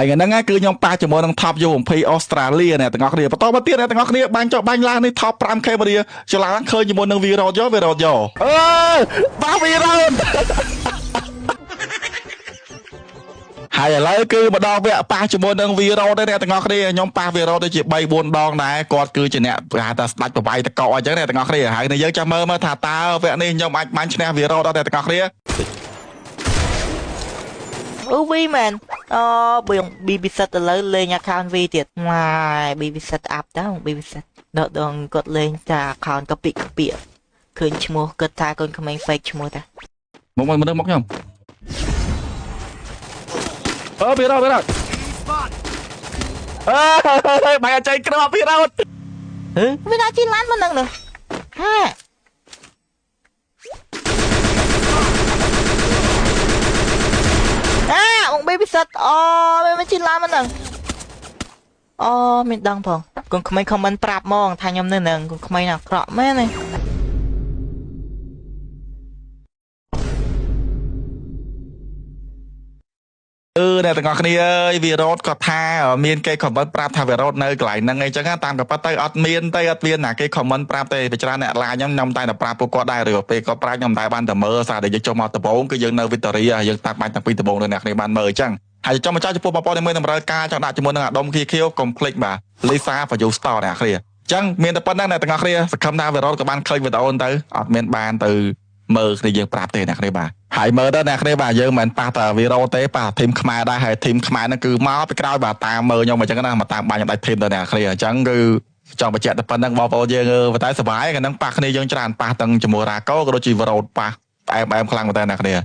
ហើយថ្ងៃហ្នឹងគឺខ្ញុំប៉ះជាមួយនឹង Top UMP អូស្ត្រាលីអ្នកទាំងអស់គ្នាបន្តមកទៀតអ្នកទាំងអស់គ្នាបាញ់ចុះបាញ់ឡើងនេះ Top 5 Cambodia ច្រឡំឃើញជាមួយនឹងវីរ៉ូតយកវីរ៉ូតយកអើប៉ះវីរ៉ូតហើយឥឡូវគឺម្ដងវគ្គប៉ះជាមួយនឹងវីរ៉ូទេអ្នកទាំងអស់គ្នាខ្ញុំប៉ះវីរ៉ូដូចជា3 4ដងដែរគាត់គឺជាអ្នកគេហៅថាស្ដាច់បបាយតកអញ្ចឹងអ្នកទាំងអស់គ្នាហើយនេះយើងចាំមើលមើលថាតើវគ្គនេះខ្ញុំអាចបាញ់ឈ្នះវីរ៉ូដល់អ្នកទាំងអស់គ្នា អូវីមែនអូបើប៊ីប៊ីសិតឥឡូវលេង account V ទៀតម៉ាយប៊ីប៊ីសិតអាប់តើប៊ីប៊ីសិតដកដងគាត់លេងតា account កពិកពាកឃើញឈ្មោះគិតថាកូនក្មេង fake ឈ្មោះតា មកមកមកខ្ញុំអឺវីរ៉ូវីរ៉ូអើបាយអចៃក្រវីរ៉ូ ហឺវាណាជីឡានមកនឹងនោះហាអាបងប៊ីប៊ីសិតអូវាមិនជីឡានមកនឹងអូមានដឹងផងកូនក្មេង comment ប្រាប់ហ្មងថាខ្ញុំនៅនឹងកូនក្មេងអាក្រក់មែនទេ អឺអ្នកទាំងអស់គ្នាអើយវីរ៉ូតគាត់ថាមានគេ comment ប្រាប់ថាវីរ៉ូតនៅកន្លែងហ្នឹងអីចឹងតាមក៏ប៉ិតទៅអត់មានទេអត់មានណាគេ comment ប្រាប់ទេពីច្រើនអ្នកឡាខ្ញុំខ្ញុំតែតែប្រាប់ពួកគាត់ដែរឬពេលគាត់ប្រាប់ខ្ញុំតែបានតែមើលសារតែយើងចុះមកដំបូងគឺយើងនៅវីតូរីយើងតាក់បាច់តាំងពីដំបូងដល់អ្នកគ្នាបានមើលអញ្ចឹងហើយចង់មកចោលចំពោះបងប្អូនដែលមើលតម្រូវការចង់ដាក់ជាមួយនឹងអាដុំខៀខៀវកុំភ្លេចបាទ Lisa for You Store អ្នកគ្នាអញ្ចឹងមានតែប៉ុណ្្នឹងអ្នកទាំងអស់គ្នាសង្ឃឹមថាវីរ៉ូតក៏បានឃើញវីដេអូទៅអត់មានបានទៅមើលគ្នាយើងប្រាប់ទេអ្នកគ្នាបាទហើយមើលទៅអ្នកគ្នាបាទយើងមិនមែនប៉ះតែវីរ៉ូទេប៉ះ team ខ្មែរដែរហើយ team ខ្មែរហ្នឹងគឺមកពីក្រោយបាទតាមមើលខ្ញុំអញ្ចឹងណាមកតាមបាញ់ដាច់ team ទៅអ្នកគ្នាអញ្ចឹងគឺចង់បញ្ជាក់តែប៉ុណ្្នឹងបងប្អូនយើងប៉ុន្តែសប្បាយកាលហ្នឹងប៉ះគ្នាយើងច្រើនប៉ះទាំងជាមួយរ៉ាកូក៏ដូចជាវីរ៉ូប៉ះអែមអែមខ្លាំងមែនតើអ្នកគ្នា។